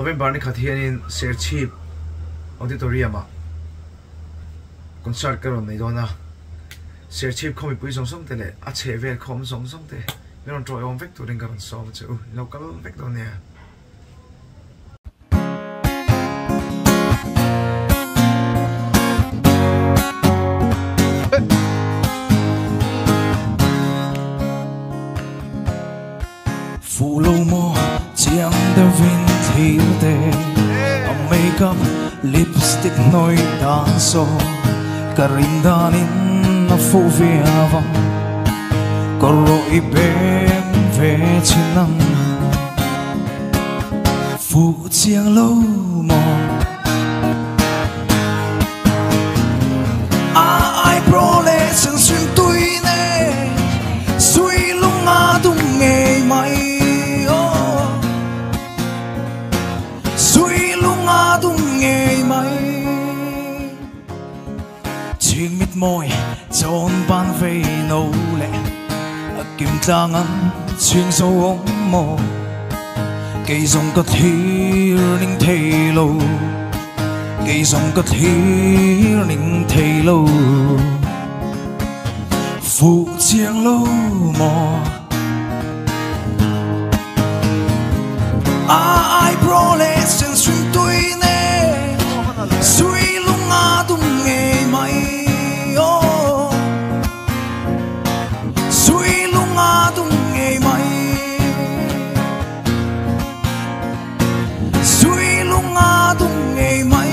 November ni khat hianin Serchhip Auditorium ah concert ka rawn nei dawn a, Serchhip khaw mipui zawng zawng te leh a chhehvel khaw awm zawng zawng te min rawn tawiawm vek turin ka rawn sawm a che u, in lo kal vek dawn nia. Fu lo maw chiang deuhin thlir te A makeup lipstick hnawih dan saw Ka rin danin a fuh viau ang Kawr rawh i bem ve chin ang Fuh chiang lo maw A eyebrow leh sensiun tui nen Sui lung a dum ngei mai aw Sui lung a dum ngei mai Chhing mit mawi chawn ban vei no leh A kim tlang an chhing zo awm maw Kei zawng ka thlir ning thei lo Kei zawng ka thlir ning thei lo Fuh chiang lo maw A eyebrow leh sen sui tui nen Sui lung a dum ngei mai aw Sui lung a dum ngei mai Sui lung a dum ngei mai.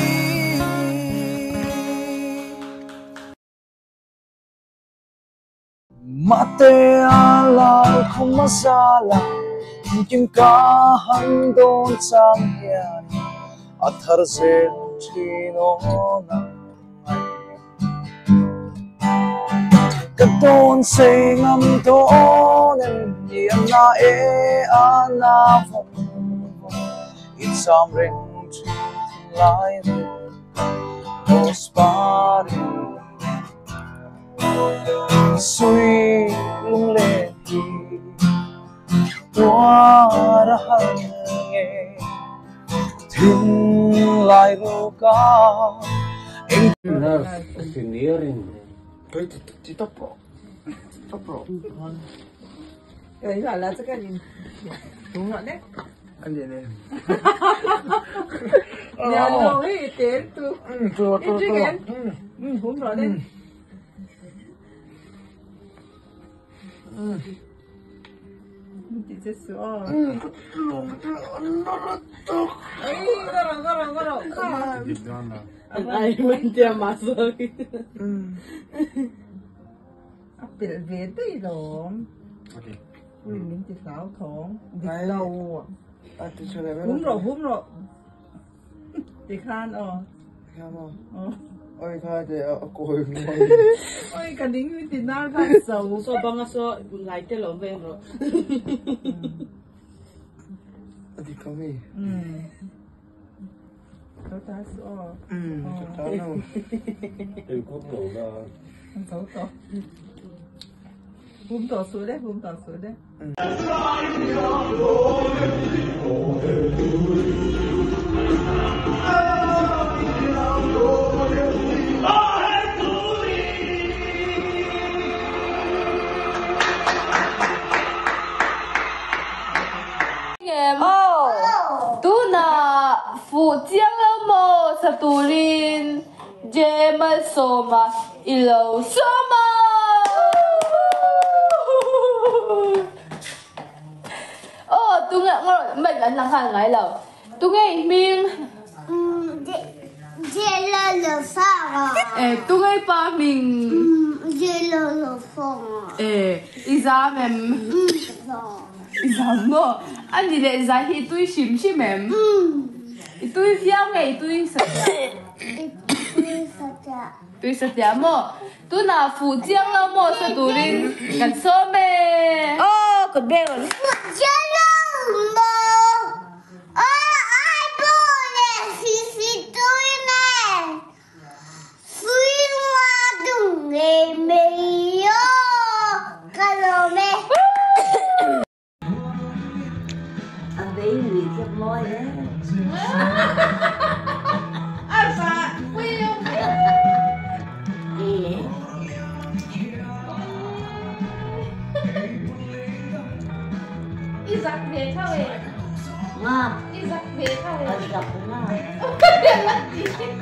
Mate a lau khum a zala engkim ka han dawn chang hian a thar zel thin aw nang mai. Ka dawn sei ngam dawn em ni a na e a na vawng vawng i cham reng thin thinlai reng rose par in. Sui lunglen hi tuar a har nge thinlai ruka eng A pelh ve daih lawm. Ui min ti hlau thawng. Dik lo. Hum rawh hum rawh. Tikhan aw. Oi kha te a kawi muai. Oi ka ning min ti nar khan so. So banga so lai te lo veng rawh. A dik ka mi. Zo ta su aw. Zo ta no. Ei kut lo na. Zo to. Hum to su de hum to su de. Tunah fuh chiang lo maw sa turin Jemalsawma i lo sawm a. Aw tunge ngarawh mai an lang nghal ngai lo. Tunge i hming? Eh tunge i pa hming? Eh i zam em? I zam maw? A ni leh zai hi i tui hrim hrim em? I tui viau nge i tui satliah? Tui satliah maw? Tunah fuh chiang lo maw sa turin kan sawm e. Aw kut beng rawn. Fuh chiang lo maw aw ai pawh leh sisi tui nen sui nga dung ngei mai aw ka lawm e. A vei lui tlat mawi e. A zah pui awm e. I zak ve tho e. Nga. I zak ve tho e. A zak nga. A ti.